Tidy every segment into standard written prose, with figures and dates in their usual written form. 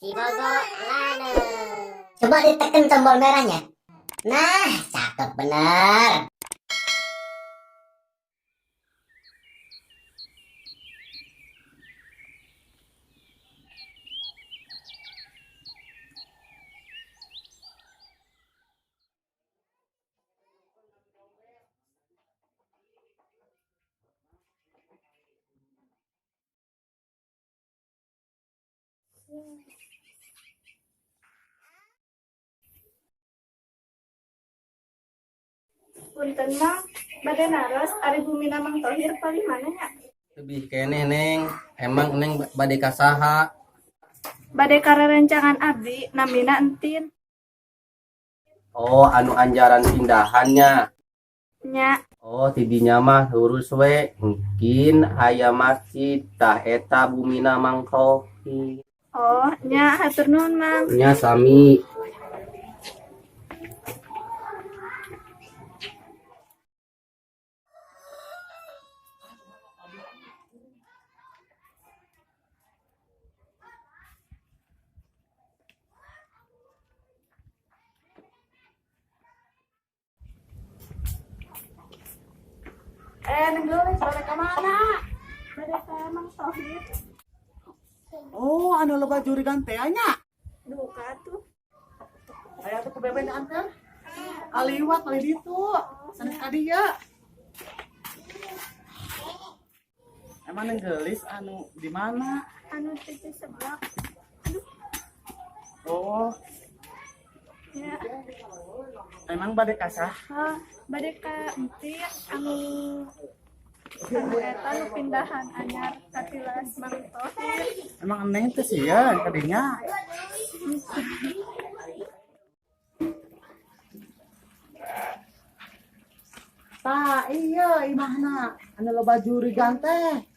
Cibogo Lane. Coba ditekan tombol merahnya. Nah, cakep bener. Punten, Mang, bade naros, ari bumina Mang Tohir palih mana nya? Tebih keneh, Neng. Emang Neng bade ka saha? Bade ka rerencangan abdi, namina Entin. Oh, anu anjaran pindahannya. Nya. Oh, tidinya mah lurus we. Mungkin aya masjid, tah eta bumina Mang Tohir. Oh, nya, hatur nuhun, Mang. Nya, sami. Eh, Neng Geulis, balik ke mana? Bade ka Mang Tohir. Oh, anu loba jurigan teh nya. Duka tuh. Aya tuh ku Beben diantar. Kaliwat kali ditu. Sanes ka dieu. Emang Neng Geulis anu di mana? Anu ti seblak. Oh, Ya. Emang bade ka saha? Oh, bade ka Entin anu anu eta nu pindahan anyar katilas Mang Tohir. Emang Neng teh sieun ka dinya? Tah, iya imahna anu loba jurigan teh.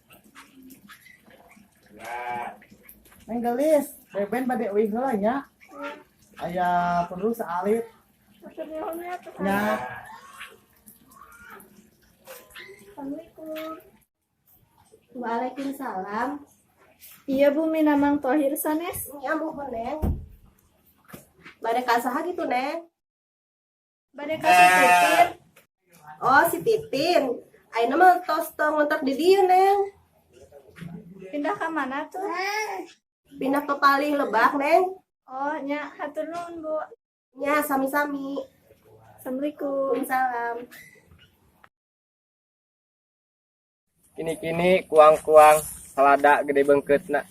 Neng Geulis, Beben bade uih heula nya. Aya perlu saalit. Hatur nuhun ya tuh. Nya. Assalamualaikum. Waalaikumsalam. Iya, bumina Mang Tohir sanes? Ya muhun, Neng. Bade ka saha gitu, Neng? Bade ka si Titin. Oh, si Titin. Ayeuna mah tos tong ngontrak di dieu, Neng. Pindah ke mana tuh? Pindah ke palih lebak, Neng. Oh, nya, hatur nuhun, Bu. Nya, sami-sami. Assalamualaikum. Waalaikumsalam. Kini-kini kuang-kuang salada gede beungkeutna.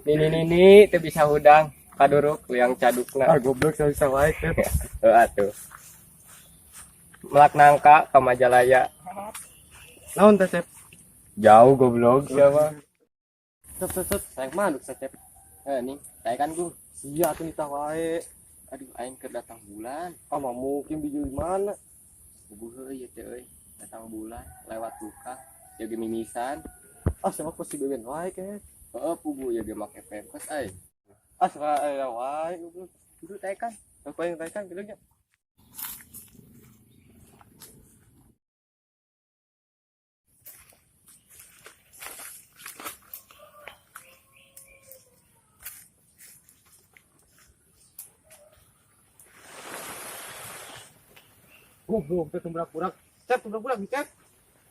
Nini-nini teu bisa hudang kaduruk liang cadukna. Ah, goblok, saya bisa wae teh. Heuh atuh. Melak nangka ka Majalaya. Naon teh, Cep? Jauh, goblok, siapa? Cep, cep, cep. Sayang manuk Cep. Eh, nih, saya kan gung. Sia atuh nitah wae. Aduh, aing keur datang bulan. Ah, mah mungkin bijil di mana? Bubuh heuh ieu teh euy. Datang bulan lewat tukang. Jaga mimisan. Ah, sama pasti Beben wae ke. Heeh, pugu ya ge make pempes ai. Ah, sama aya wae goblok. Kudu taekan. Apa yang taekan gitu nya? Goblok teh tumburak-burak. Cep, tumburak-burak, Cep.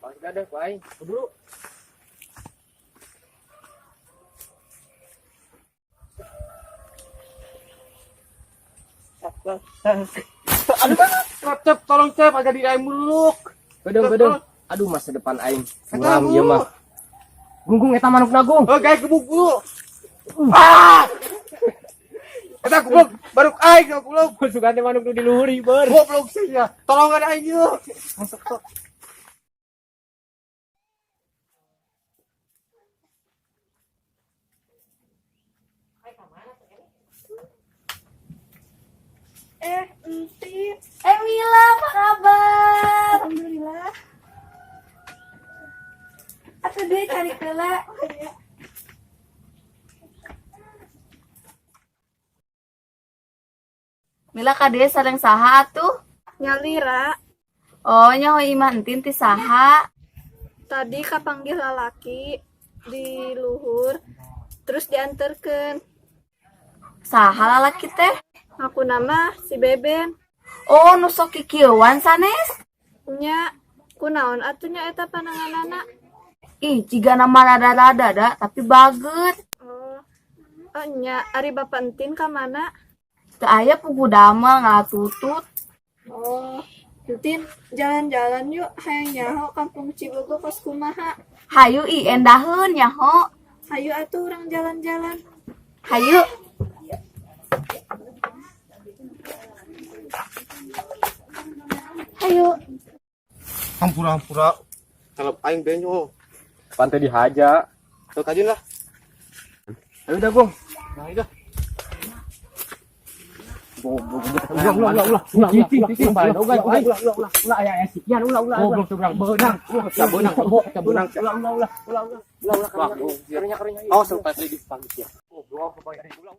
Bang ada ku aing. Keburu. Aduh, Cep, Cep, tolong Cep, agak di aing muluk. Bedeng bedeng. Aduh, masa depan aing. Suram ieu mah. Gunggung eta manuk gung. Oh, kayak gebuk dulu. Ah! Eta goblok, baru aing goblok. Sugante manuk nu di luhur ber. Goblok sih ya. Tolongan aing yeuh. Masuk tok. Eh, Entin. Eh, Mila, apa kabar? Alhamdulillah. Atau dia cari heula. Oh iya. Mila ka dieu sareng saha atuh? Nyalira. Oh, nyaho imah Entin ti saha? Tadi kapanggih lalaki di luhur terus diantarkan. Saha lalaki teh? Aku nama si Beben. Oh, nu sok kikieuan sanes? Nya, kunaon atuh nya eta pananganana? Ih, jigana mah rada-rada da, tapi bager. Oh. Oh nya, ari Bapak Entin ka mana? Teu aya pugu damel ngatutut. Oh, Entin jalan-jalan yuk hayang nyaho kampung Cibogo kos kumaha. Hayu ih endaheun nyaho. Hayu atuh urang jalan-jalan. Hayu. Hayu. Hampura hampura. Kalau aing benyo. Pantai dihaja. Tuh kajun lah. Ayo dah, Gong. Nah, itu. Ulah ulah ulah ulah. Ulah ulah ulah ulah ulah ulah ulah aya aya sikian ulah ulah. Goblok seberang beunang. Ulah beunang beunang ulah ulah ulah ulah ulah ulah ulah. Karunya karunya. Awas sampai di pagi ya. Goblok ulah ulah.